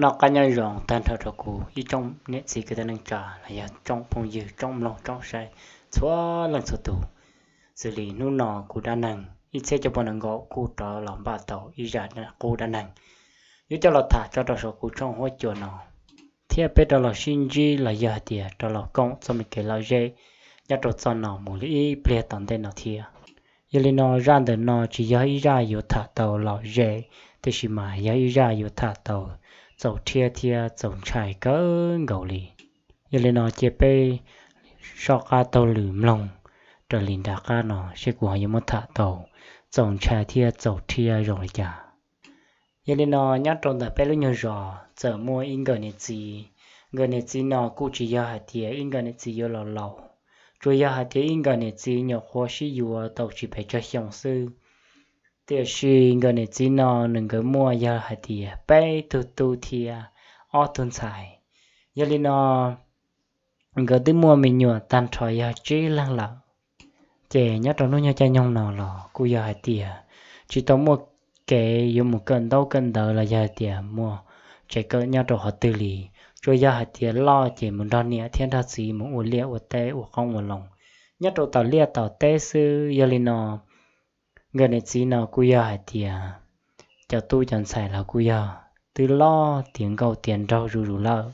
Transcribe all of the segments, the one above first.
Noj qab nyob zoo tag nrho rau kuv ib tsoom niam txiv kwv tij neej tsa los yog tsoom phooj ywg tsoom mloog tsoom saib txhua leej txhua tus. Xws li hnub no kuv dab neeg ib txhiab cuaj pua nees nkaum kuj rov los npaj tau ib zaj qub dab neeg yuav coj los tham tso rau saum kuv tshooj huab cua no, thiab peb rov los sib ntsib los yog hais tias rov los koom txoj me kev lom zem nyob rau txoj no mus li ib pliag tom ntej no thiab. Yog li no zaj ntawm no tsis yog ib zaj yuav tham tau lom zem, tiam sis mas yog ib zaj yuav tham tau txaus rhiab thiab txaus ntshai kawg nkaus li. Yog li no cia peb soj qab taug lwm mloog raws li nram qab no seb kuv ho yuav muab tham tau txaus ntshai thiab txaus rhiab zoo li cas. Yog li no nyob rau ntawm peb lub nyuag zos txawm muaj ib nkawm niam txiv. Nkawm niam txiv no kuj tsis yog hais tias ib nkawm niam txiv yuav laus laus, tsuas yog hais tias ib nkawm niam txiv nyuam qhuav sib yuav tau tsis pes tsawg xyoo xwb. Tiam sis nkawm niam txiv no nws nkawd muaj yog hais tias peb tug tub thiab ob tug ntxhais. Yog li no nkawd twb muaj me nyuam tag nrho yog tsib leeg lawm. Ces nyob rau hnub nyoog caij nyoog no los kuj yog hais tias tsis tau muaj kev yuav mus kawm ntaub kawm ntawv los yog hais tias muaj tsev kawm nyob rau qhov twg li. Tsuas yog hais tias loj ces mus nrog niam thiab nrog txiv mus ua liaj ua teb ua qoob ua loo nyob rau tom liaj tom teb xwb. Yog li no nkawm niam txiv no kuj yog hais tias cov tub cov ntxhais los kuj yog twb loj tiav nkauj tiav nraug zuj zus lawm.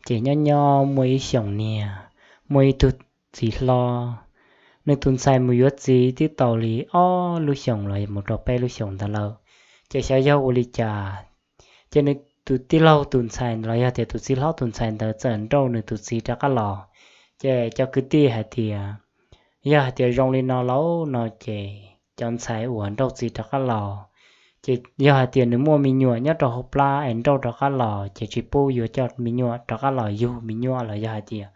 Ces nyob nyob muaj ib xyoos niag, muaj ib tug txiv hlob, nws tus ntxhais mus yuav txiv twb tau li ob lub xyoos los mus rau peb lub xyoos ntawd lawm. Ces xyov yog ua li cas, ces nws tus tij laug tus ntxhais los yog tias tus txiv hlob tus ntxhais ntawd txawm nrauj nws tus txiv rov qab los. Ces cov kwv tij hais tias yog hais tias zoo li no lauj no ces cov ntxhais uas nrauj txiv rov qab los, ces yog hais tias nws muaj me nyuam nyob rau hauv plab es nrauj rov qab los ces tsis pub yuav coj me nyuam rov qab los yug me nyuam los yog hais tias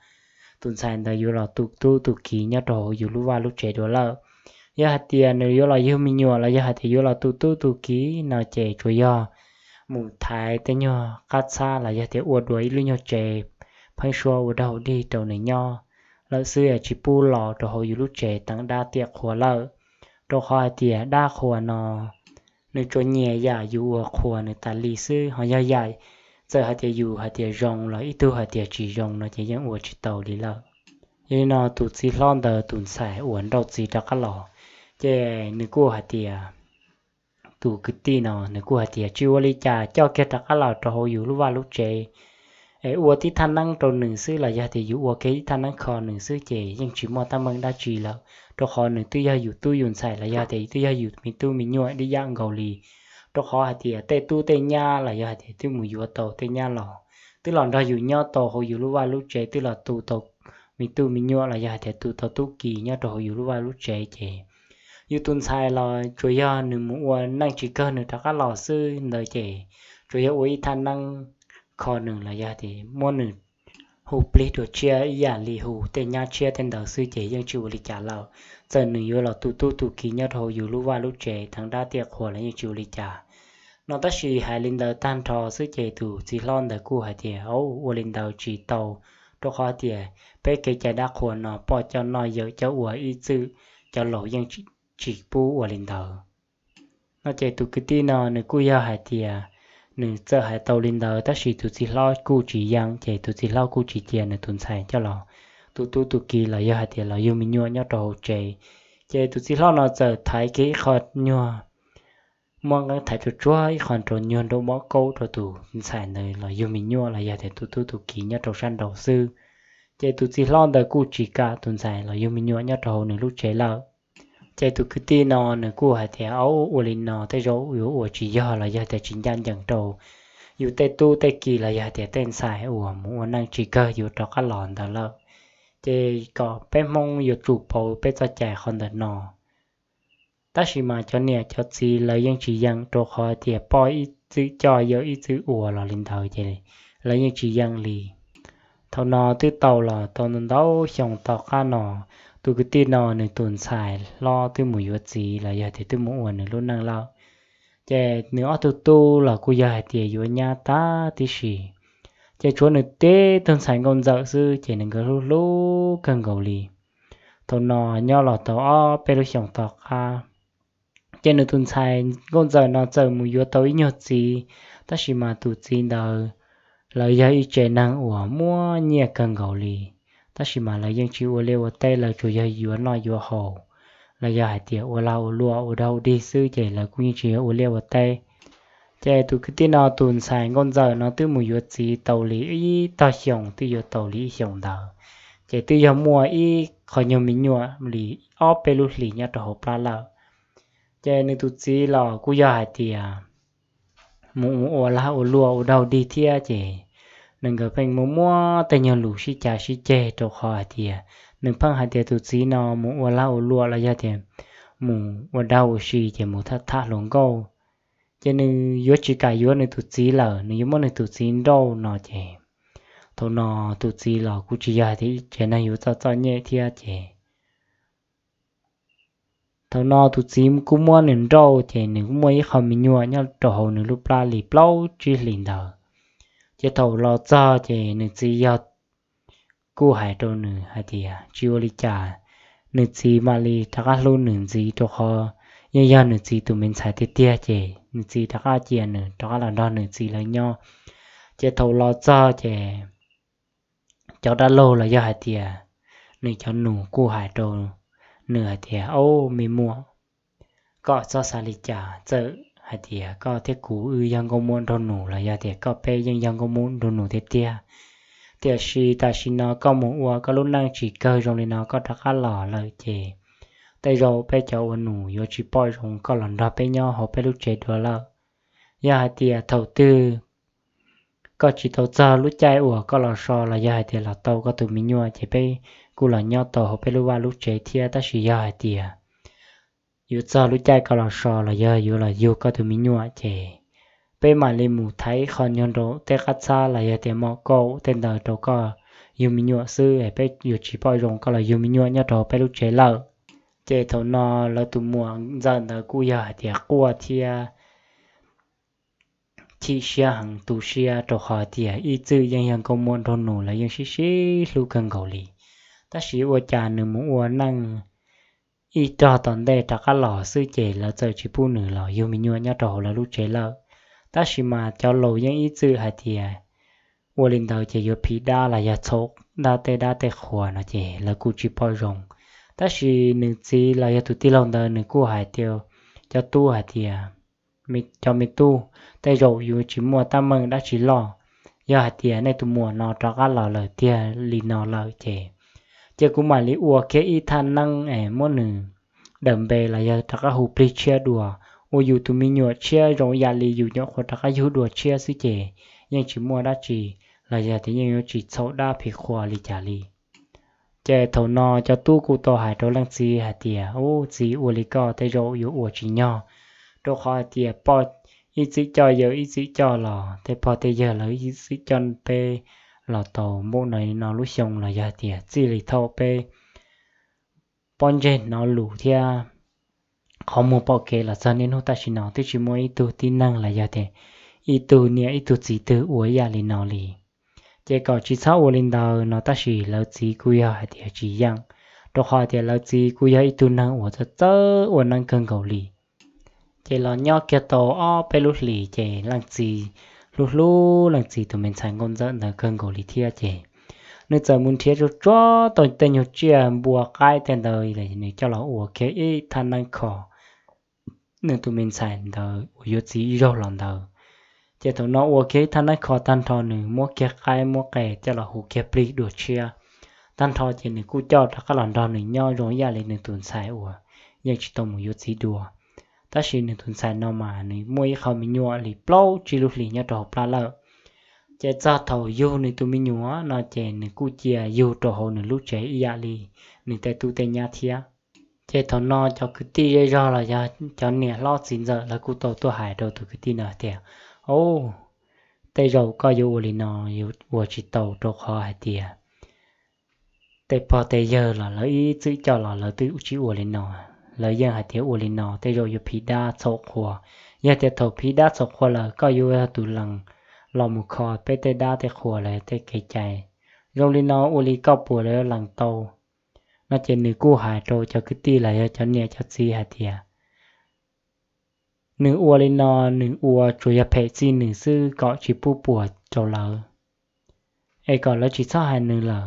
tus ntxhais ntawd yuav los tu tub tu kiv nyob rau hauv yus lub vaj lub tsev dua lawm. Yog hais tias nws yuav los yug me nyuam los yog hais tias yuav los tu tub tu kiv no ces tsuas yog mus thaiv tej nyuag qab txhab los yog tias ua dua ib lub nyuag tsev pheeb suab ua dog dig rau nws nyob lawm xwb, tsis pub los rau hauv yus lub tsev teev dab tiam qhua lawm. Rau qhov hais tias dab qhua no nws tsuas nyiam yam yus uas qhuas nws tas li xwb, ho yog yam txawm hais tias yus hais tias zoo los ib tug hais tias tsis zoo no ces yeej ua tsis tau li lawm. Yog li no tus txiv hlob ntawd tus ntxhais uas nrauj txiv rov qab los, ces nws kuj hais tias, tus kwv tij no nws kuj hais tias tsis ua li cas, coj kiag rov qab los rau hauv yus lub vaj lub tsev es ua tib thaj neeb rau nws xwb los yog tias yus ua kiag ib thaj neeb kho nws xwb ces yeej tsis muaj teeb meem dab tsi lawm, rau qhov nws twb yog yus tub yus ntxhais los yog tias twb yog yus me tub me nyuam ib yam nkaus li. Rau qhov hais tias tej tub tej nyab los yog hais tias twb mus yuav tau tej nyab los, twb los nrog yus nyob tau hauv yus lub vaj lub tsev, twb los tu tau me tub me nyuam los yog hais tias tu tau tub ki nyob rau hauv yus lub vaj lub tsev ces yus tus ntxhais los tsuas yog nws mus ua neej tsis kawg nws rov qab los xwb ntawd ces tsuas yog ua ib thaj neeb kho nws los yog tias muab nws hu plig dua tshiab ib yam li hu tej nyab tshiab tej ntawd xwb ces yeej tsis ua li cas lawm. Txawm nws yuav los tu tub tu ki nyob rau hauv yus lub vaj lub tsev teev dab tiam qhua los yeej tsis ua li cas no. Tab sis hais li ntawd tag nrho xwb ces tus txiv hlob ntawd kuj hais tias, Au, ua li ntawd tsis tau, rau qhov tias peb kev cai dab qhua no poj coj noj yawm coj ua ib txwm, cov laus yeej tsis pub ua li ntawd no. Ces tus kwv tij no nws kuj yog hais tias nws txawm hais tau li ntawd tab sis tus txiv hlob kuj tsis yeem, ces tus txiv hlob kuj tsis cia nws tus ntxhais coj los tu tub tu ki los yog hais tias los yug me nyuam nyob rau hauv tsev. Ces tus txiv hlob no txawm thaiv kiag ib qho nyuag muab nqeeb thaiv tsuag tsuag ib qho nraum nyuag nraum mob kaub rau tus ntxhais ntawd los yug me nyuam los yog tias tu tub tu ki nyob rau sab nraud xwb. Ces tus txiv hlob ntawd kuj tsis kam tus ntxhais los yug me nyuam nyob rau hauv nws lub tsev lawm. Ces tus kwv tij no nws kuj hais tias, Au, ua li no tej zaum yuav ua tsis yog los yog tias tsis ncaj ncees rau yus tej tub tej ki los yog tias tej ntxhais uas mus ua neej tsis kawg yuav rov qab los ntawd lawm, ces kom peb Hmoob yuav tsum pauv peb txoj cai qhov ntawm no. Tab sis mas cov niam cov txiv lawv yeej tsis yeem rau qhov tias poj ib txwm coj yawm ib txwm ua los li ntawd ces lawv yeej tsis yeem li. Thaum no twb tau los tau ntau xyoo tom qab no, tus kwv tij no nws tus ntxhais hlob twb mus yuav txiv los yog tias twb mus ua nws lub neej lawm. Ces nws ob tug tub los kuj yog hais tias yuav nyab tag tib si, ces tshuav nws tib tug ntxhais nkauj ntxawm xwb ces nws nkawd hlub hlub kawg nkaus li. Thaum no nyob los tau ob peb lub xyoos tom qab, ces nws tus ntxhais nkauj ntxawm no txawm mus yuav tau ib nyuag txiv, Tab sis mas tus txiv ntawd, lawv yog ib tsev neeg uas muaj nyiaj kawg nkaus li, tab sis mas lawv yeej tsis ua liaj ua teb, lawv tsuas yog yuav noj yuav haus, los yog hais tias ua lag ua luam ua dog ua dig xwb, ces lawv kuj yeej tsis yog ua liaj ua teb. Ces tus kwv tij no tus ntxhais nkauj ntxawm no twb mus yuav txiv tau li ib tog xyoos, twb yuav tau li ib xyoos ntawd, ces twb yog muaj ib qho nyuag me nyuam li ob peb lub hlis nyob rau hauv plab lawm. Ces nws tus txiv los kuj yog hais tias mus ua lag ua luam ua dog dig thiab, ces nws nkawd pheej muaj muaj tej nyuag lus sib cav sib ceg, rau qhov hais tias nws pheej hais tias tus txiv no mus ua lag ua luam los yog tias mus ua dog ua dig ces mus tham tham hluas nkauj, ces nws yuav tsis kam yuav nws tus txiv lawm, nws yuav muab nws tus txiv nrauj no ces thaum no tus txiv los kuj tsis yog hais tias ib tsev neeg yuav txom txom nyem thiab ces thaum no tus txiv kuj muab nws nrauj, ces nws kuj muaj ib qho me nyuam nyob rau hauv nws lub plab li plaub tsib hlis ntawd. Ces thaum los txog ces nws txiv yog kuj hais rau nws hais tias tsis ua li cas, nws txiv mam li rov qab hlub nws ntxiv, rau qhov yeej yog nws txiv tus me ntxhais tiag tiag, ces nws txiv rov qab cia nws rov qab los nrog nws txiv lawv nyob. Ces thaum los txog ces cov dab laug los yog hais tias nws cov nus kuj hais rau nws hais tias, Au, me muam, koj txhob xav li cas, txawm hais tias koj thiab kuv wb yog nkauj muam nraug nus los yog tias koj peb yeej yog nkauj muam nraug nus tiag tiag, tiam sis tam sim no koj mus ua koj lub neej tsis kawg zoo li no koj rov qab los lawm ces tej zaum peb cov ua nus yuav tsis pom zoo koj los nrog peb nyob hauv peb lub tsev dua lawm. Yog hais tias thaum twg koj tsis tau txog lub caij uas koj los so los yog hais tias los tau koj tus me nyuam ces peb kuj los nyob tau hauv peb lub vaj lub tsev thiab, tab sis yog hais tias yuav txog lub caij koj los so los yog yuav los yug koj tus me nyuam ces peb mam li mus thaiv qho nyuag nraum tej qab txhab los yog tias mom kaum tej ntawd rau koj yug me nyuam xwb, peb yuav tsis pom zoo koj los yug me nyuam nyob rau hauv peb lub tsev lawm. Ces thaum no lawv tus muam ntxawm ntawd kuj yog hais tias quaj thiab chim siab heev tu siab, rau qhov tias ib txwm yeej yog nkauj muam nraug nus, lawv yeej sib sib hlub kawg nkaus li. Tab sis ua cas nws mus ua neej ib rog tom ntej rov qab los xwb ces lawv txawm tsis pub nws los yug me nyuam nyob rau hauv lawv lub tsev lawm. Tab sis mas cov laus yeej ib txwm hais tias ua li ntawd ces yuav phim dab los yog txhaum dab tej dab tej qhua no ces lawv kuj tsis pom zoo. Tab sis nws txiv los yog tus tij laug ntawd nws kuj hais tias, cov tub hais tias, Cov me tub, tej zaum yuav tsis muaj teeb meem dab tsi loj. Yog hais tias nej tus muam no rov qab los lawm tiag li no lawm ces, ces kuv mam li ua kiag ib thaj neeb es muab nws daws npe los yog rov qab hu plig tshiab dua, ua yus tus me nyuam tshiab zoo yam li yus nyuam qhuav rov qab yug dua tshiab xwb ces yeej tsis muaj dab tsi, los yog tias yeej yuav tsis txhaum dab phim qhua li cas li. Ces thaum no cov tub kuj tau hais rau leej txiv hais tias, Ub, txiv, ua li koj tej zaum yuav ua tsis nyog, rau qhov hais tias poj ib txwm coj yawg ib txwm coj los, tej pog tej yawg lawv ib txwm coj peb los tau npaum no lub xyoo los yog tias txij li thaum peb pob ntseg hnov lus thiab qhov muag pom kev los txog niaj hnub tam sim no twb tsis muaj ib tug tib neeg los yog tias ib tug niam ib tug txiv twg ua ib yam li no li. Ces kom tsis txhob ua li ntawd no tab sis lawv txiv kuj yog hais tias tsis yeem, rau qhov tias lawv txiv kuj yog ib tug neeg uas txawj txawj ua neeb kawg nkaus li. Ces los nyob kiag tau ob peb lub hlis ces leej txiv hlub hlub leej txiv tus me ntxhais nkauj ntxawm ntawd kawg nkaus li thiab ces nws txawm mus nrhiav tsuag tsuag tau tej nyuag tsiaj npua qaib tej ntawd nws coj los ua kiag ib thaj neeb kho nws tus me ntxhais ntawd uas yuav txiv ib zaug los ntawd. Ces thaum no ua kiag ib thaj neeb kho tag nrho nws muab kiag qaib muab qe coj los hu kiag plig dua tshiab tag nrho ces nws kuj coj rov qab los nrog nws nyob zoo ib yam li nws tus ntxhais uas yeej tsis tau mus yuav txiv dua. Tab sis nws tus ntxhais no mas nws muaj ib qho me nyuam li plaub tsib lub hlis nyob rau hauv plab lawm. Ces txog thaum yug nws tus me nyuam no ces nws kuj cia yug rau hauv nws lub tsev ib yam li nws tej tub tej nyab thiab. Ces thaum no cov kwv tij zej zog los yog cov niam hlob txiv ntxawm lawv kuj tau tuaj hais rau tus kwv tij no tias, Au, tej zaum koj yuav ua li no yuav ua tsis tau, rau qhov hais tias tej pog tej yawg los lawv ib txwm coj los lawv twb tsis ua li no. Lawv yeej hais tias ua li no tej zaum yuav phim dab txhaum qhua. Yog tias thaum phim dab txhaum qhua lawm koj yuav yog tus lees los mus kho peb tej dab tej qhua los tej kev cai. Zoo li no ua li koj puas lees tau? No ces nws kuj hais rau cov kwv tij los yog cov niam cov txiv hais tias, Nws ua li no, nws ua tsuas yog phem txij nws xwb kom tsis pub puas rau lawv, es kom lawv tsis txhob hais nws lawm.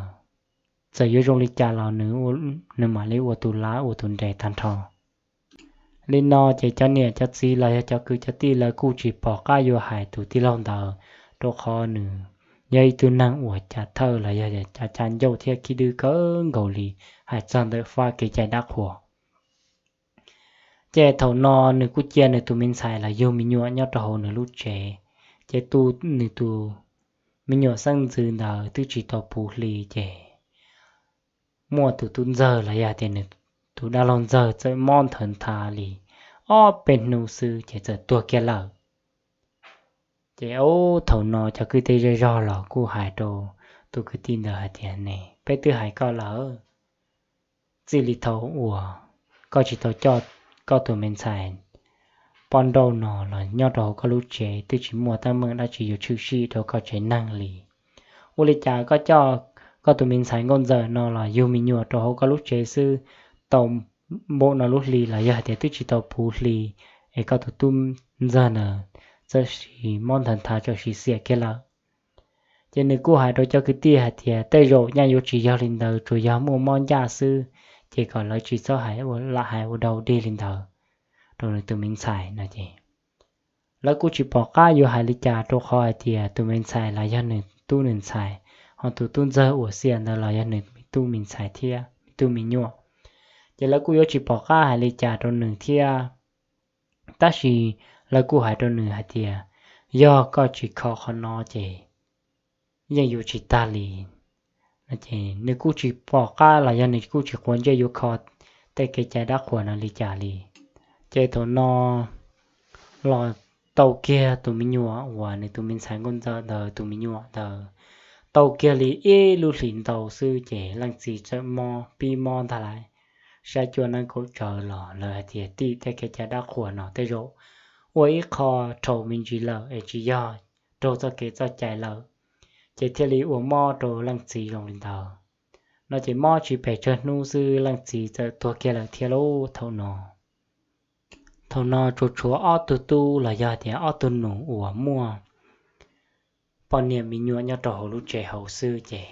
Txawm yuav zoo li cas los nws mam li ua tus lav ua tus nres tag nrho. Li no ces cov niam cov txiv los yog cov kwv cov tij lawv kuj tsis pom qab yuav hais tus tij laug ntawd, rau qhov nws yog ib tug neeg uas cas thawj los yog cas ncauj thiab khib dwb kawg nkaus li, hais txog ntawm faj kev cai dab qhuas. Ces thaum no nws kuj cia nws tus me ntxhais los yug me nyuam nyob rau hauv nws lub tsev, ces tu nws tus me nyuam xeeb ntxwv ntawd twb tsis tau puv hli ces muaj tus tub ntxawg los yog tias nws tus dab laug ntxawg txawm mob nthawv nthav li ob peb hnub xwb ces txawm tuag kiag lawm. Ces thaum no cov kwv tij zej zog los kuj hais rau tus kwv tij ntawd hais tias, Ne, peb twb hais koj lawm, txij li thaum uas koj tsis tau coj koj tus me ntxhais poj nrauj no los nyob rau hauv koj lub tsev twb tsis muaj teeb meem dab tsi yuav tshwm sim rau koj tsev neeg li. Ua li cas koj coj koj tus me ntxhais nkauj ntxawm no los yug me nyuam rau hauv koj lub tsev xwb, tau npaum no lub hli los yog tias twb tsis tau puv hli, es koj tus tub ntxawg ntawd txawm sis mob nthawv nthav txawm sis xiam kiag lawm. Ces nws kuj hais rau cov kwv tij hais tias, Tej zaum nyaj yuav tsis yog li ntawd, tsuas yog muaj mob ncaj xwb, ces kom lawv tsis txhob hais ua lam hais ua dau dig li ntawd rau nws tus me ntxhais no ces lawv kuj tsis pom qab yuav hais li cas, rau qhov hais tias tus me ntxhais los yog nws tub nws ntxhais, ho tus tub ntxawg uas xiam ntawd los yog nws tub me ntxhais thiab tub me nyuam. Ces lawv kuj yuav tsis pom qab hais li cas rau nws thiab. Tab sis lawv kuj hais rau nws hais tias, Yog koj tsis kho qhov no ces yeej yuav tsis tag li. Nws kuj tsis pom qab los yog nws kuj tsis quav ntsej yuav kho tej kev cai dab qhuas no li cas li. Ces thaum no los tau kiag tus me nyuam uas nws tus me ntxhais nkauj ntxawm ntawd tus me nyuam ntawd, tau kiag li ib lub hlis ntau xwb ces leej txiv txawm mob pib mob ntag lais. Saib cuaj neeb kaum tsawv los lawv hais tias, Tij, tej kev cai dab qhuas no tej zaum ua ib qho dhau me ntsis lawm es tsis yog raug txoj kev txoj cai lawm, ces thiaj li ua mob rau leej txiv zoo li ntawd. No ces mob tsis pes tsawg hnub xwb leej txiv txawm tuag kiag lawm thiab lauj. Thaum no, thaum no tsuas tshuav ob tug tub los yog tias ob tug nus uas muaj poj niam me nyuam nyob rau hauv lub tsev hauv xwb ces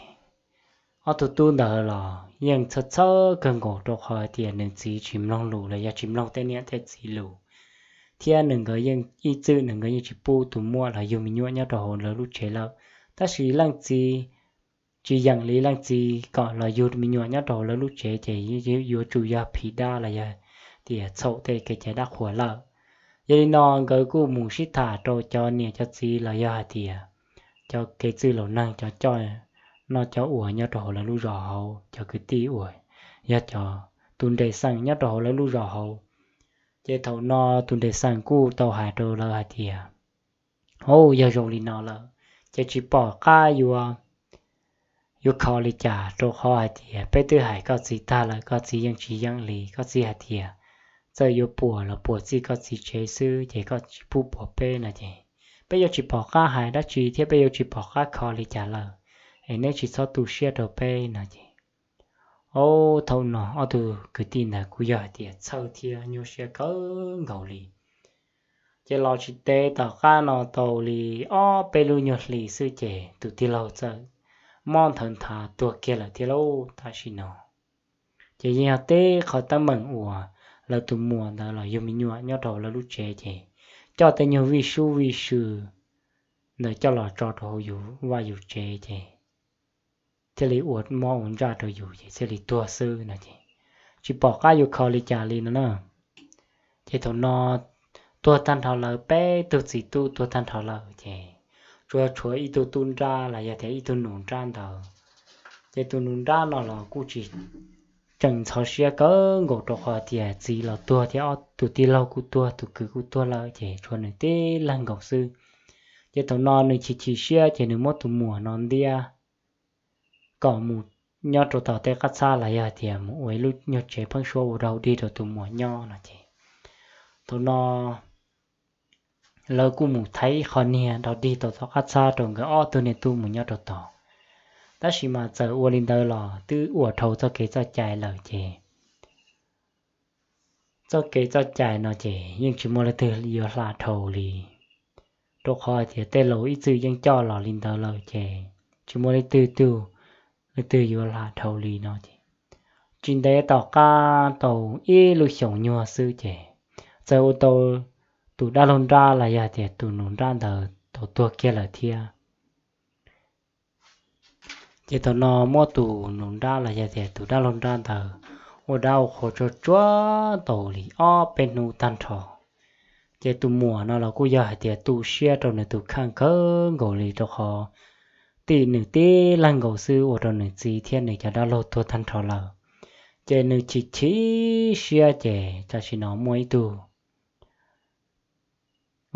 ob tug tub ntawd los yeej txhawj txhawj kawg nkaus rau qhov tias nws txiv tsis mloog lus los yog tsis mloog tej niam tej txiv lus, thiab nws nkawd yeej ib txwm nws nkawd yeej tsis pub tus muam los yug me nyuam nyob rau hauv lawv lub tsev lawm. Tab sis leej txiv tsis yeem li, leej txiv kom los yug me nyuam nyob rau hauv lawv lub tsev ces yuav tsum yog phim dab los yog tias txhaum tej kev cai dab qhuas lawm. Yog li no nkawd kuj mus sib tham rau cov niam cov txiv los yog hais tias cov kev txwj laus neeg, cov coj noj coj ua nyob rau hauv lawv lub zos hauv, cov kwv tij uas yog cov tus nres xeem nyob rau hauv lawv lub zos hauv. Ces thaum no tus nres xeem kuj tau hais rau lawv hais tias, Au, yog zoo li no lawm ces tsis pom qab yuav yuav kho li cas, rau qhov hais tias peb twb hais koj txiv tag lawm, koj txiv yeej tsis yeem li. Koj txiv hais tias txawm yuav puas los puas txij koj txiv tsev xwb ces koj tsis pub puas peb no ces peb yuav tsis pom qab hais dab tsi thiab peb yuav tsis pom qab kho li cas lawm, es neb tsis txhob tu siab rau peb no ces. Au, thaum no ob tug kwv tij ntawd kuj yog hais tias txhawj thiab nyuaj siab kawg nkaus li. Ces los tsis ntev tom qab no tau li ob peb lub nyuag hli xwb ces tus tij laug txawm mob nthawv nthav tuag kiag lawm thiab lauj. Tam sim no ces yeej yog teb qhov teeb meem uas lawv tus muam ntawd los yug me nyuam nyob rau lawv lub tsev ces coj tej nyuag vij sub vij sw ntawd coj los tso rau hauv yus vaj yus tsev ces thiaj li ua mob ua ntsaj rau yus ces thiaj li tuag xwb no ces tsis pom qab yuav kho li cas li no na. Ces thaum no tuag tag nrho lawv peb tug txiv tub tuag tag nrho lawm ces tsuas tshuav ib tug tub nrab los yog tias ib tug nus nrab ntawd. Ces tus nus nrab no los kuj tsis tseem ntxhov siab kawg nkaus rau qhov tias txiv los tuag thiab ob tus tij laug kuj tuag, tus kwv kuj tuag lawm ces tshuav nws tib leeg nkaus xwb. Ces thaum no nws chim chim siab ces nws muab tus muam no ntiab kom mus nyob rau tom tej qab txhab los yog tias mus ua ib lub nyuag tsev pheeb suab ua dau dig rau tus muam nyob no ces thaum no lawv kuj mus thaiv ib qho niag dau dig tau tom qab txhab rau nkawd ob tug niag tub mus nyob rau tod. Tab sis mas txawm ua li ntawd los twb ua dhau txoj kev txoj cai lawm ces txoj kev txoj cai no ces yeej tsis muaj leej twg yuav hla dhau li, rau qhov tias tej laus ib txwm yeej coj los li ntawd lawm ces tsis muaj leej twg, leej twg yuav hla dhau li no ces tsis ntev tom qab tau ib lub xyoos nyuag xwb ces txawm ua tau tus dab laug nrab los yog tias tus nus nrab ntawd tau tuag kiag lawm thiab. Ces thaum no muab tus nus nrab los yog tias tus dab laug nrab ntawd ua dab ua qhua tsuag tsuag tau li ob peb hnub tag nrho. Ces tus muam no los kuj yog hais tias tu siab rau nws tus kheej kawg nkaus li rau qhov tim nws tib leeg nkaus xwb ua rau nws txiv thiab nws cov dab laug tuag tag nrho lawm. Ces nws chim chim siab ces tam sim no muaj ib tug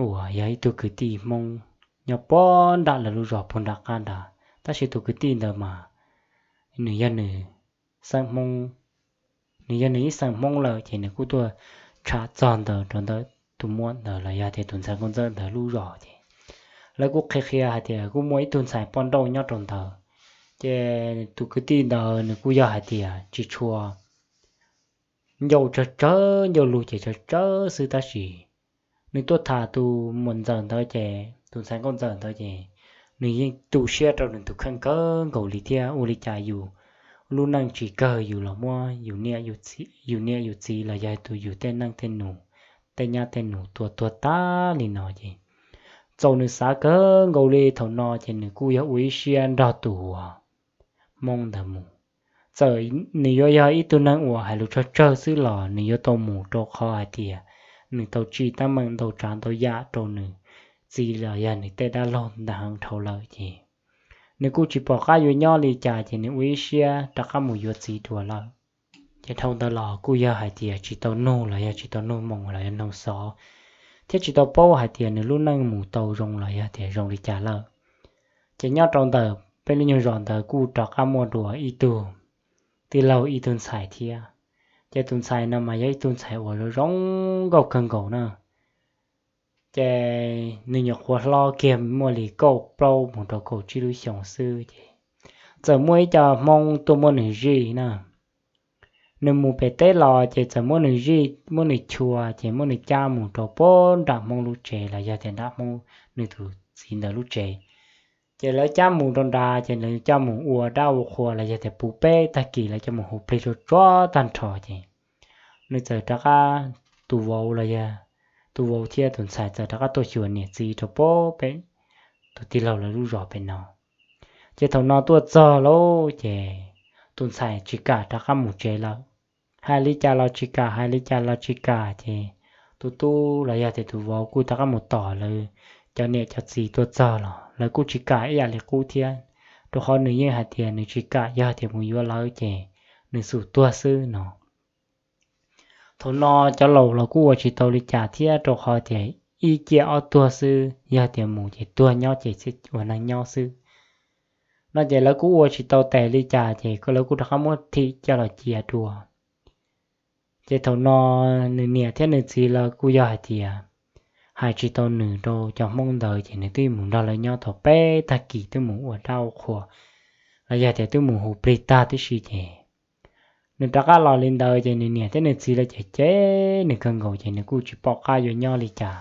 uas yog ib tug kwv tij Hmoob nyob puag nram lawv lub zos puag nram qab nrad, tab sis tus kwv tij ntawd mas nws yog nws xeem Hmoob, nws yog nws ib xeem Hmoob lawm ces nws kuj tuaj tsham txog ntawd rau ntawm tus muam ntawd los yog tias tus ntxhais nkauj ntxawm ntawd lub zos ces lawv kuj qhia qhia hais tias kuj muaj ib tug ntxhais poj nrauj nyob rau ntawd. Ces tus kwv tij ntawd nws kuj yog hais tias tsis tshua ncauj tsawg tsawg, ncauj lus ces tsawg tsawg xwb tab sis nws tuaj tham tus muam ntxawm ntawd ces tus ntxhais nkauj ntxawm ntawd ces nws yeej tu siab rau nws tus kheej kawg nkaus li thiab ua li cas yus lub neej tsis kawg yus los muab yus niam yus txiv los yog tus yus tej neej tej nus, tej nyab tej nus tua tuag tag li no ces txaus nws xav kawg nkaus li. Thaum no ces nws kuj yog ua ib siab nrog tus uas Hmoob ntawd mus. Txawm nws yuav yog ib tug neeg uas hais lus tsawg tsawg xwb los nws yuav tau mus rau qhov hais tias nws tau tsim teeb meem ntau tsav ntau yam rau nws txiv los yog nws tej dab laug ntawd heev dhau lawm ces nws kuj tsis pom qab yuav nyob li cas ces nws ua ib siab rov qab mus yuav txiv dua lawm. Ces dhau ntawd los kuj yog hais tias tsis tau nug los yog tsis tau nug moo los yog nug xov, thiab tsis tau paub hais tias nws lub neej mus tau zoo los yog tias zoo li cas lawm. Ces nyob rau ntawm peb lub nyuag zos ntawd kuj rov qab muaj dua ib tug tij laug ib tug ntxhais thiab. Ces tus ntxhais no mas yog ib tug ntxhais uas zoo zoo nkauj kawg nkaus na. Ces nws nyuam qhuav hlob kiag muaj li kaum plaub mus rau kaum tsib lub xyoos xwb ces txawm muaj ib co Hmoob tuaj muab nws zij na. Nws mus pem teb los ces txawm muab nws zij, muab nws chua ces muab nws cab mus rau puag nram Hmoob lub tsev los yog tias nram Hmoob nws tus txiv ntawd lub tsev. Ces lawv cab mus rau nrad ces lawv coj mus ua dab ua qhua los yog tias puv peb tag kis lawv coj mus hu plig tsuag tsuag tag nrho ces nws txawm rov qab, tus vauv los yog tus vauv thiab tus ntxhais txawm rov qab tuaj xyuas niam txiv rau puag pem tus tij laug lawv lub zos pem no. Ces thaum no tuaj txog lauj ces tus ntxhais tsis kam rov qab mus tsev lawm. Hais li cas los tsis kam, hais li cas los tsis kam ces tus tub los yog tias tus vauv kuj rov qab mus tos lawv cov niam cov txiv tuaj txog los lawv kuj tsis kam ib yam li qub thiab, rau qhov nws yeej hais tias nws tsis kam, yog tias mus yuav lawv ces nws xum tuag xwb no. Thaum no cov laus los kuj ua tsis tau li cas thiab rau qhov tias ib ciaj ob tuag xwb, yog tias mus ces tuag, nyob ces ua neeg nyob xwb no ces lawv kuj ua tsis tau tes li cas ces lawv kuj rov qab muab thim coj los cia dua. Ces thaum no nws niam thiab nws txiv lawv kuj yog hais tias hais tsis tau nws rau cov Hmoob ntawd ces nws twb mus nrog lawv nyob tau peb tag kis twb mus ua dab ua qhua los yog tias twb mus hu plig tag tib si ces nws rov qab los li ntawd ces nws niam thiab nws txiv lawv cem cem nws kawg nkaus ces nws kuj tsis pom qab yuav nyob li cas.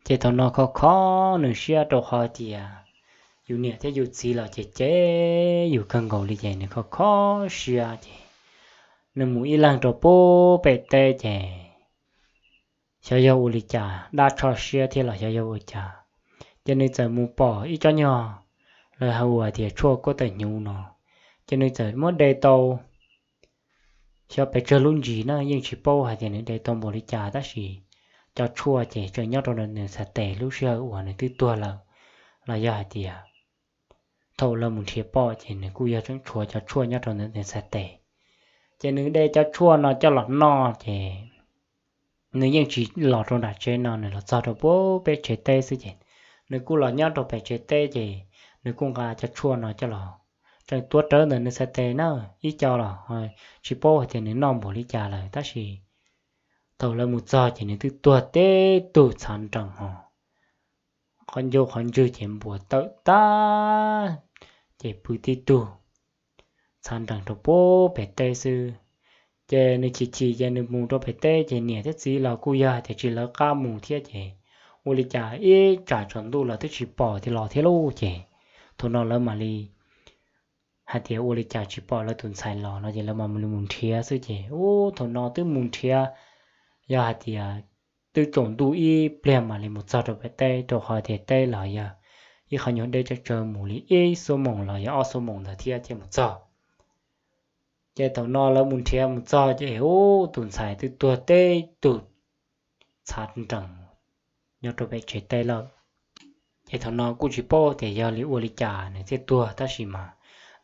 Ces thaum no kho kho nws siab rau qhov tias yus niam thiab yus txiv los cem cem yus kawg nkaus li ces nws kho kho siab ces nws mus ib leeg rau puag pem teb ces xyov yog ua li cas, dab tsho siab thiab los xyov yog ua cas, ces nws txawm mus pom ib tsob nyuag lawv hu ua tias tshuaj kuab tawm hnyuv no, ces nws txawm muab de tau xyov pes tsawg lub ntsis na, yeej tsis paub hais tias nws de tau npaum li cas tab sis cov tshuaj ces tseem nyob rau nws txhais tes lub sij hawm uas nws twb tuag lawm, los yog hais tias thaum lawv mus nrhiav pom ces nws kuj yog tseem tshuav cov tshuaj nyob rau ntawm nws txhais tes. Ces nws de cov tshuaj no coj los noj ces nws yeej tsis los rau nram tsev no, nws los txog rau puag pem tsev teb xwb ces nws kuj los nyob rau pem tsev teb ces nws kuj nqa cov tshuaj no coj los, tseem tuav rawv ntawm nws txhais tes na, ib co los tsis paub hais tias nws noj npaum li cas lawm tab sis thaum lawv mus txog ces nws twb tuag tib tug txhav nrees ho, qhov ncauj qhov ntswg ces npuas tawm tag, ces pw tib tug txhav nrees rau puag pem teb xwb. Ces nws chim chim ces nws mus rau pem teb ces niam thiab txiv los kuj yog hais tias tsis lawv qab mus thiab ces ua li cas ib tsam tsaus ntuj los twb tsis pom tias los thiab lauj. Ces thaum no lawv mam li hais tias ua li cas tsis pom lawv tus ntxhais los no ces lawv mam li mus nrhiav xwb ces ub thaum no twb mus nrhiav, yog hais tias twb tsaus ntuj ib pliag mam li mus txog rau pem teb rau qhov tias teb los yog ib qhov nyuag deb tsawv tsawv mus li ib xuab moos los yog ob xuab moos ntawd thiab thiaj mus txog. Ces thaum no lawv mus nrhiav mus txog ces ub tus ntxhais twb tuag teb tug txhav nrees nyob rau pem tsev teb lawm. Ces thaum no kuj tsis paub tias yog li ua li cas nws thiaj tuag tab sis mas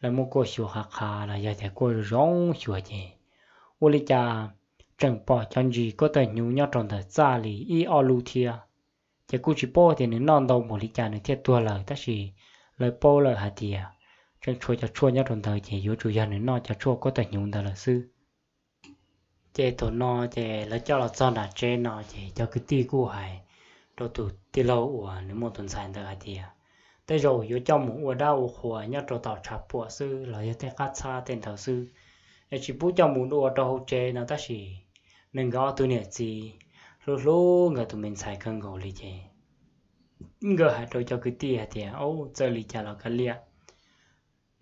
lawv muab kuaj xyuas qhav qhav los yog tias kuaj zoo xyuas ces ua li cas tseem pom cov ntsis kuab tawg hnyuv nyob rau ntawm txaj li ib ob lub thiab. Ces kuj tsis paub tias nws noj ntau npaum li cas nws thiaj tuag lawm tab sis lawv paub lawm hais tias tseem tshuav cov tshuaj nyob rau ntawd ces yuav tsum yog nws noj cov tshuaj kuab tawg hnyuv ntawd lawm xwb. Ces thaum no ces lawv coj los txog nram tsev no ces cov kwv tij kuj hais rau tus tij laug uas nws muaj tus ntxhais ntawd hais tias tej zaum yuav coj mus ua dab ua qhuas nyob rau tom tshav puam xwb los yog tej qab txhab tej ntawd xwb, es tsis pub coj mus ua rau hauv tsev no tab sis nws nkawd ob tug niam txiv hlub hlub nkawd tus me ntxhais kawg nkaus li ces nkawd hais rau cov kwv tij hais tias, Au, txawm li cas los kav liam,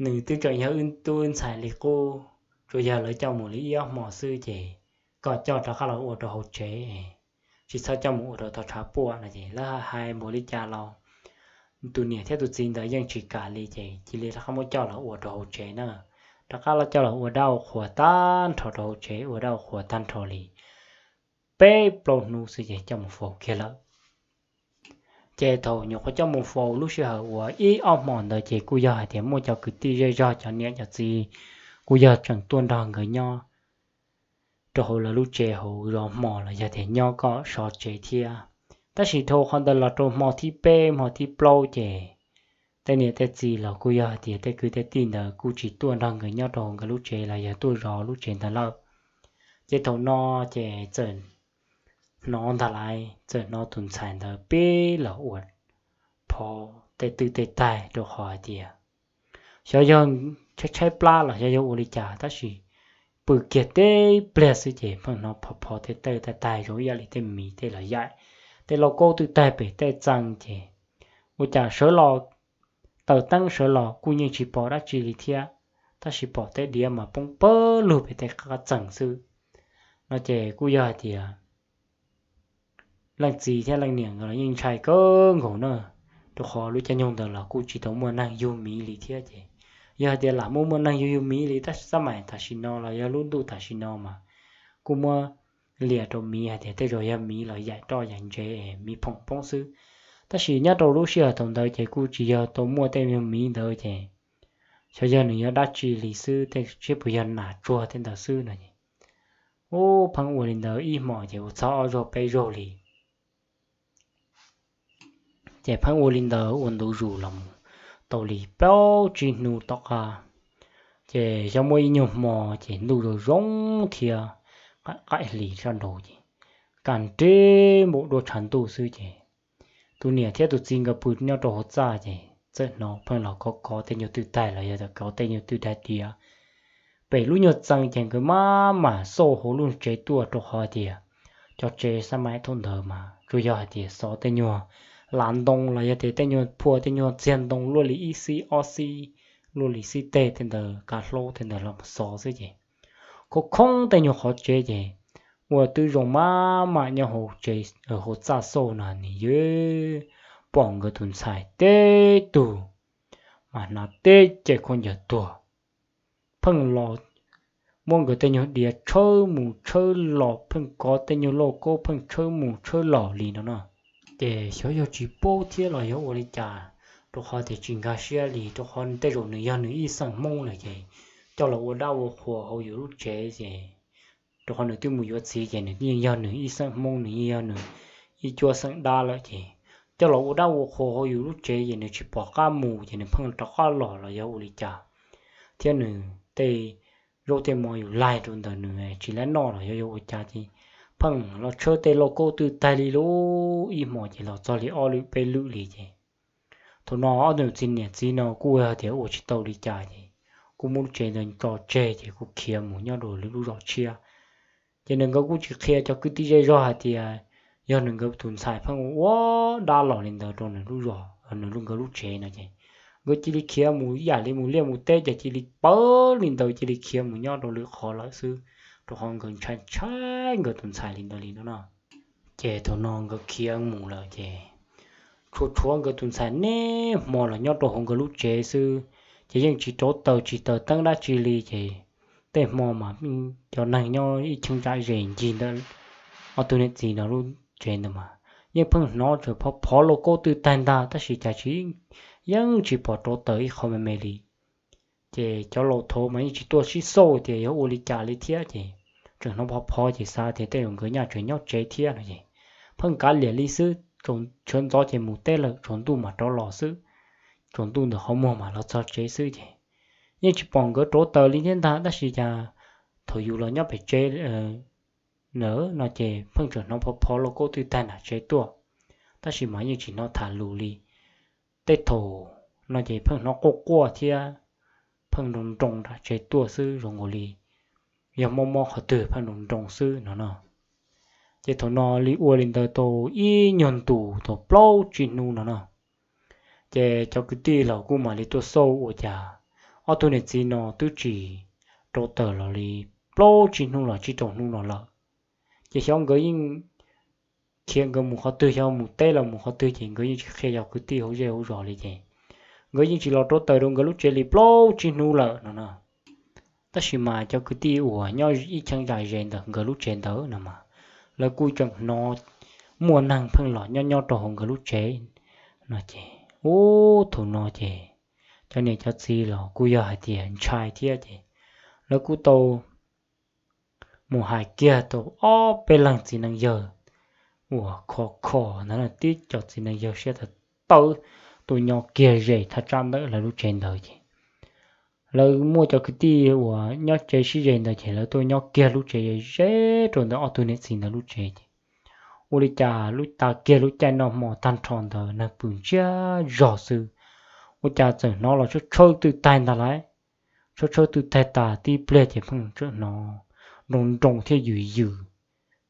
nws twb tseem yog wb tub wb ntxhais li qub, tsuas yog lawv coj mus li ib ob hmo xwb ces koj coj rov qab los ua rau hauv tsev, tsis txhob coj mus ua rau tom tshav puam no ces lawv hais npaum li cas los tus niam thiab tus txiv ntawd yeej tsis kam li ces cia li rov qab muab coj los ua rau hauv tsev na. Rov qab los coj los ua dab ua qhuas tag nrho rau hauv tsev, ua dab ua qhuas tag nrho li peb plaub hnub xwb ces coj mus faus kiag lawm. Ces thaum nyuam qhuav coj mus faus lub sij hawm uas ib ob hmo ntawd ces kuj yog hais tias muaj cov kwv tij zej zog cov niam cov txiv kuj yog tseem tuaj nrog nkawd nyob rau hauv lawv lub tsev hauv zov hmo los yog tias nyob kom sov tsev thiab. Tab sis dhau qhov ntawd los rau hmo thib peb hmo thib plaub ces tej niam tej txiv los kuj yog hais tias tej kwv tej tij ntawd kuj tsis tuaj nrog nkawd nyob rau hauv nkawd lub tsev los yog tuaj zov lub tsev ntawd lawm. Ces thaum no ces txawm hnov ntag lauj, txawm hnov tus ntxhais ntawd pib los ua phov tej twj tej taig rau qhov hais tias xyov yog tshaib tshaib plab los xyov yog ua li cas tab sis pw kiag tib pliag xwb ces pheej hnov phov phov tej twj tej taig zoo ib yam li tej miv tej los yaim, tej lauj kaub twj taig pem tej txee ces ua cas sawv los taws teeb sawv los kuj yeej tsis pom dab tsi li thiab, tab sis pom tej diav mas poob pawg lug pem tej qab txee xwb. No ces kuj yog hais tias leej txiv thiab leej niam nkawd los yeej ntshai kawg nkaus na, rau qhov lub caij nyoog ntawd los kuj tsis tau muaj neeg yug miv li thiab ces yog hais tias lam muaj muaj neeg yug yug miv li tab sis xab mais tam sim no los yog lub ntuj tam sim no mas kuj muab liam rau miv hais tias tej zaum yog miv los yaim roj yaim ntsev miv phoom poob xwb. Tab sis nyob rau lub sij hawm thaum ntawd ces kuj tsis yog tau muaj tej yog miv ntawd ces xyov yog nws yog dab tsi li xwb, tej tsiab puas yog nas tsuag tej ntawd xwb no es ub pheej ua li ntawd ib hmos ces ua txog ob zaug peb zaug li. Ces pheej ua li ntawd ua ntu zus los mus tau li plaub tsib hnub tom qab, ces xyov muaj ib nyuag hmo ces ntuj zoo zoo thiab qaim hli sab nraud ces kaj nreb npaum duab tshav ntuj xwb ces tus niam thiab tus txiv nkawd pw nyob rau hauv txaj ces txawm hnov pheej los kov kov tej nyuag twj taig los yog kov tej nyuag twj daig tiav pem lub nyuag txee ces nkawd maj mam xauj hauv lub tsev tuaj rau qhov tias cov tsev xab mais thaum ntawd mas tsuas yog hais tias xov tej nyuag lav ntoo los yog tias tej nyuag phua tej nyuag txiag ntoo luaj li ib xib ob xib, luaj li xib teg tej ntawd kav hlaub tej ntawd los xov xwb ces khoob khoob tej nyuag qhov tsev ces ua twb zoo maj mam nyob hauv tsev hauv txaj xauj no nws yeej pom nkawd tus ntxhais teb tug mas hnav teb ceg khaub ncaws tuag pheej los muab nkawd tej nyuag diav tshawb mus tshawb los pheej kov tej nyuag lauj kaub pheej tshawb mus tshawb los li no no. Ces xyov yog tsis paub thiab los yog ua li cas, rau qhov tias tsis nkag siab li rau qhov tej zaum nws yog nws ib xeem Hmoob lawm ces coj los ua dab ua qhuas hauv yus lub tsev ces rau qhov nws twb mus yuav txiv ces nws yeej yog nws ib xeem Hmoob, nws yeej yog nws ib cuab xeem dab lawm ces coj los ua dab ua qhuas hauv yus lub tsev ces nws tsis pom qab mus ces nws pheej rov qab los los yog ua li cas, thiab nws tej zaub tej mov yus laig rau ntawm nws tsis laib noj los yog yog ua cas ces pheej los tshawb tej lauj kaub twj taig li lub ib hmos ces los txog li ob lwm peb lwm li ces thaum no ob tug txiv niam txiv no kuj hais tias ua tsis tau li cas ces kuj muab lub tsev ntawd tso tseg ces kuj khiav mus nyob rau lwm lub zos tshiab. Ces nws nkawd kuj tsis qhia cov kwv tij zej zog hais tias yog nws nkawd tus ntxhais pheej ua dab los li ntawd rau nws lub zos, nws nkawd lub tsev no ces nkawd cia li khiav mus ib yam li mus liaj mus teb ces cia li pawv li ntawd cia li khiav mus nyob rau lwm qhov lawm xwb, rau qhov nkawd ntshai ntshai nkawd tus ntxhais li ntawd li no no. Ces thaum no nkawd khiav mus lawm ces tshuav tshuav nkawd tus ntxhais niaj hmo los nyob rau hauv nkawd lub tsev xwb, ces yeej tsis rauv taws tsis taws teeb dab tsi li ces tej hmo mas cov neeg nyob ib cheeb tsam ze ncig ntawm ob tug niam txiv no lub tsev ntawd mas yeej pheej hnov tseem phov phov lauj kaub twj tag ntag tab sis cas tsis, yeej tsis pom rauv taws ib qho me me li. Ces cov laus thaud mas yeej tsis tuaj sib xauj tias yog ua li cas li thiab ces tseem hnov phov phov ces xav tias tej zaum nkawd nyaj tseem nyob tsev thiab no ces pheej kav liam li xwb, tsaus ntxov ces mus teb lawm tsaus ntuj mas rov los xwb, tsaus ntuj ntawm qhov muag mas los txog tsev xwb ces yeej tsis pom nkawd rauv taws li thiab ntag tab sis cas thaum yus los nyob pem tsev lawm no ces pheej tseem hnov phov phov lauj kaub twj tag nram tsev tuaj, tab sis mas yeej tsis hnov tham lus li. Tej thaum no ces pheej hnov quaj quaj thiab pheej nroo nroo nram tsev tuaj xwb zoo nkaus li yog mob mob qhov twg pheej nroo nroo xwb no no. Ces thaum no li ua li ntawd tau ib nyuag ntus tau plaub tsib hnub no no, ces cov kwv tij los kuj mam li tuaj xauj ua cas ob tug niam txiv no twb tsis rauv taws los li plaub tsib hnub los tsib rau hnub no lawm. Ces xyov nkawd yeej khiav nkawd mus qhov twg, xyov mus teb los mus qhov twg ces nkawd yeej tsis qhia cov kwv tij hauv zej hauv zos li ces nkawd yeej tsis los rauv taws rau nkawd lub tsev li plaub tsib hnub lawm no no. Tab sis mas cov kwv tij uas nyob ib cheeb tsam ze ntawm nkawd lub tsev ntawd no mas lawv kuj tseem hnov muaj neeg pheej los nyob nyob rau hauv nkawd lub tsev no ces ub thaum no ces cov niam cov txiv los kuj yog hais tias ntshai thiab ces lawv kuj tau mus hais kiag tau ob peb leeg txiv neej yawg uas khov kho ntawd tib co txiv neej yawg siab tawv tawv tuaj nyob kiag ze thaj tsam ntawm lawv lub tsev ntawd ces lawv muaj cov kwv tij uas nyob tsev sib ze ntawd ces lawv tuaj nyob kiag lub tsev ze rau ntawm ob tug niam txiv ntawd lub tsev ces ua li cas lub tag kiag lub caij noj hmo tag nrho ntawd neeg pw ntsiag zog xwb, ua cas txawm hnov los tshawb tshawb twj taig ntag lauj. Tshawb tshawb twj taig tas tib pliag ces pheej tseem hnov nroo nroo thiab yws yws.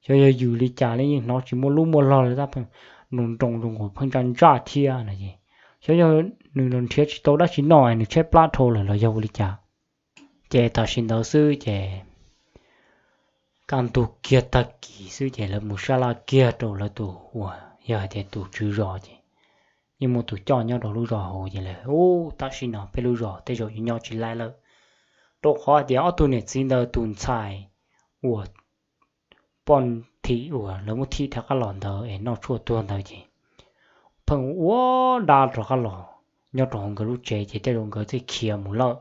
Xyov yog yws li cas li yeej hnov tsis muaj lub muaj log li tab pheej nroo nroo zoo nkaus pheej ntsaj ntsaj thiab no es xyov yog nws los nrhiav tsis tau dab tsi noj nws tshaib plab dhau lawm los yog ua li cas. Ces tam sim ntawd xwb ces kaj ntug kiag tag kis xwb ces lawv mus sab laj kiag rau lawv tus uas yog hais tias tus tswv zos ces yeej muaj tus coj nyob rau lub zos hauv ces lawv ub tam sim no peb lub zos tej zaum yuav nyob tsis laib lawm, rau qhov hais tias ob tug niam txiv ntawd tus ntxhais uas poj thim uas lawv muab thim rov qab los ntawd es noj tshuaj tuag ntawd ces pheej ua dab rov qab los nyob rau hauv nkawd lub tsev ces tej zaum nkawd thiaj khiav mus lawm.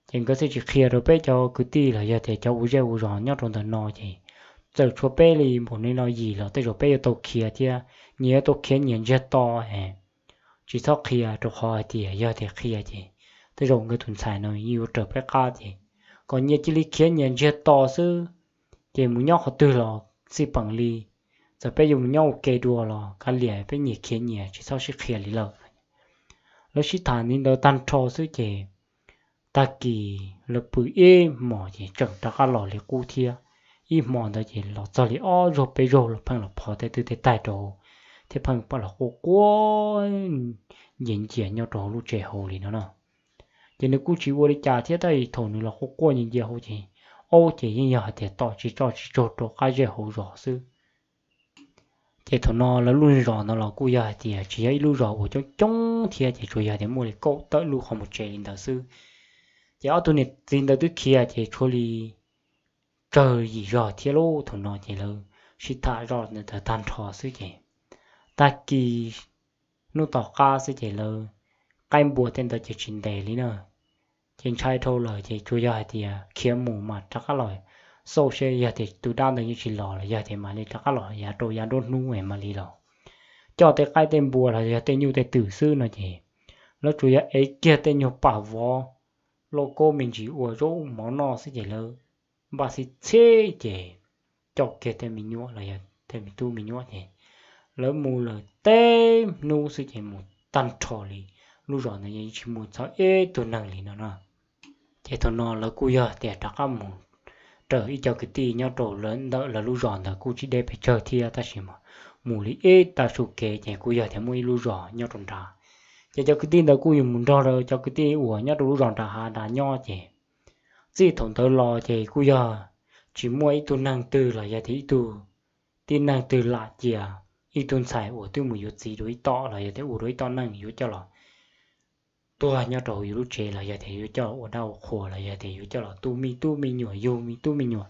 Ces nkawd thiaj tsis qhia rau peb cov kwv tij los yog tias cov ua zej ua zos nyob rau ntawm no ces txawm tshuav peb li npaum li no yim los tej zaum peb yuav tau khiav thiab nyias yuav tau khiav nyias ntsiag to es tsis txhob qhia rau qhov hais tias yog tias qhia ces tej zaum nkawd tus ntxhais no yeej yuav raws peb qab ces kom nyias cia li khiav nyias ntsiag to xwb. Ces mus nyob qhov twg los xij peem li, txawm peb yuav mus nyob ua ke dua los kav liam peb nyias khiav nyias tsis txhob sib qhia li lawm. Lawv sib tham li ntawd tag nrho xwb ces tag kis lawv pw ib hmos ces tseem rov qab los li qub thiab. Ib hmo ntawd ces los txog li ob zaug peb zaug los pheej los phov tej twj tej taig rau thiab pheej los quaj quaj ncias ncias nyob rau hauv lub tsev hauv li no no. Ces nws kuj tsis ua li cas thiab tab sis thaum nws los quaj quaj ncias ncias hauv ces, aub, ces yeej yog hais tias tom tsis tso tsis tsaug rau qab zej hauv zos xwb. Ces thaum no lawv lub zos ntawd los kuj yog hais tias tsis yog ib lub zos uas coob coob thiab ces tsuas yog tias muaj li kaum tawm lub qhov muag tsev li ntawd xwb. Ces ob tug niam txiv ntawd twb khiav ces tshuav li tsawg yim zog thiab lub thaum no ces lawv sib tham zoj ntawd tag nrho xwb ces tag kis hnub tom qab xwb ces lawv qaib npua tej ntawd ces tsis ntes li na. Ces ntshai dhau lawm ces tsuas yog hais tias khiav mus mas rov qab los xauj seb yog tias tus dab ntawd yeej tsis los los yog tias mam li rov qab los yav rau yav nruab hnub es mam li los coj tej qaib tej npua los yog tej nyuj tej twm xwb no ces lawv tsuas yog ev kiag tej nyuag pam vov lauj kaub me ntsis ua zaub mov noj xwb ces lawv npaj xib txhib ces coj kiag tej me nyuam los yog tej me tub me nyuam ces lawv mus lawm teb hnub xwb ces mus tag nrho li. Lub zos ntawd yeej tsis muaj txog ib tug neeg li no no. Ces thaum no lawv kuj yog tias rov qab mus raws ib co kwv tij nyob rau ntawm lawv lub zos ntawd kuj tsis deb pes tsawg thiab, tab sis mas mus li ib tag su kev ces kuj yog tias muaj ib lub zos nyob rau nrad. Ces cov kwv tij ntawd kuj yuav mus nrog rau cov kwv tij uas nyob rau lub zos nram hav nrad nyob ces txij thaum ntawd los ces kuj yog tsis muaj ib tug neeg twg los yog tias ib tug tib neeg twg lam cia ib tug ntxhais uas twb mus yuav txiv dua ib tom los yog tias ua dua ib tom neej yuav coj los tuag nyob rau yus lub tsev los yog tias yuav coj los ua dab ua qhuas los yog tias yuav coj los tu me tub me nyuam, yug me tub me nyuam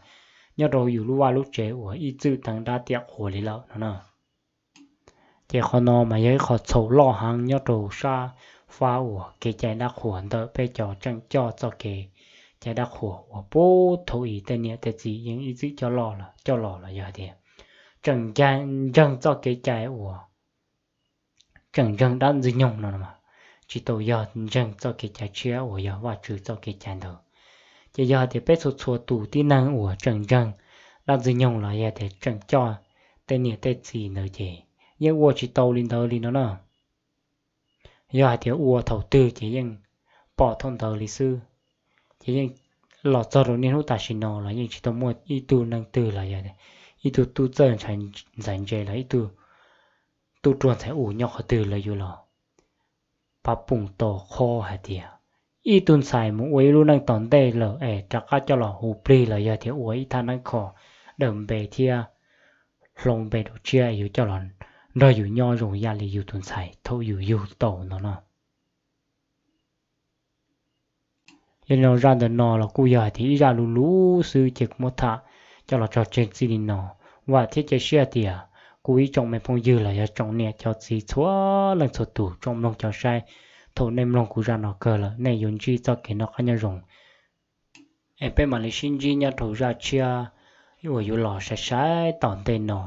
nyob rau yus lub vaj lub tsev uas ib txwm teev dab tiam qhuas li lawm no na. Ces qhov no mas yog ib qho txhaum loj heev nyob rau sab fab uas kev cai dab qhuas ntawm peb cov tseem coj txoj kev cai dab qhuas uas puag thaum ub tej niam tej txiv yeej ib txwm coj los los yog tias tseem ntseeg txoj kev cai uas tseem ntseeg dab ntxwg nyoog no, tsis tau yog ntseeg txoj kev cai tshiab uas yog Vajtswv txoj kev cai ntawd. Ces yog hais tias peb txhua txhua tus tib neeg uas tseem ntseeg dab ntxwg nyoog los yog tias tseem coj tej niam tej txiv ntawd ces yeej ua tsis tau li ntawd li no na. Yog hais tias ua thaum twg ces yeej pom thaum ntawd li xwb. Ces yeej los txog rau niaj hnub tam sim no los yeej tsis tau muaj ib tug neeg twg los yog ib tug tub txawj ntxhais ntse los ib tug tub ruag ntxhais u nyob qhov twg lawv yuav los pab pum tau qhov hais tias ib tug ntxhais mus ua ib lub neej tom ntej lawm es rov qab coj los hu plig los yog tias ua ib thaj neeb kho daws npe thiab hloov npe rau tshiab yuav coj los nrog yus nyob zoo ib yam li yus tus ntxhais thaum yus yug tau no no. Yog li no zaj ntawm no los kuj yog hais tias ib zaj lus lus xwb ces kuv muab tham coj los tso tseg txij li no. Vam thiab cia siab tias kuv ib tsoom me phooj ywg los yog tsoom niam cov txiv txhua leej txhua tus tsoom mloog cov saib, thaum nej mloog kuv zaj no kawg lawm nej yuav ntsib txoj kev noj qab nyob zoo. Es peb mam li sib ntsib nyob rau zaj tshiab uas yuav los sai sai tom ntej no.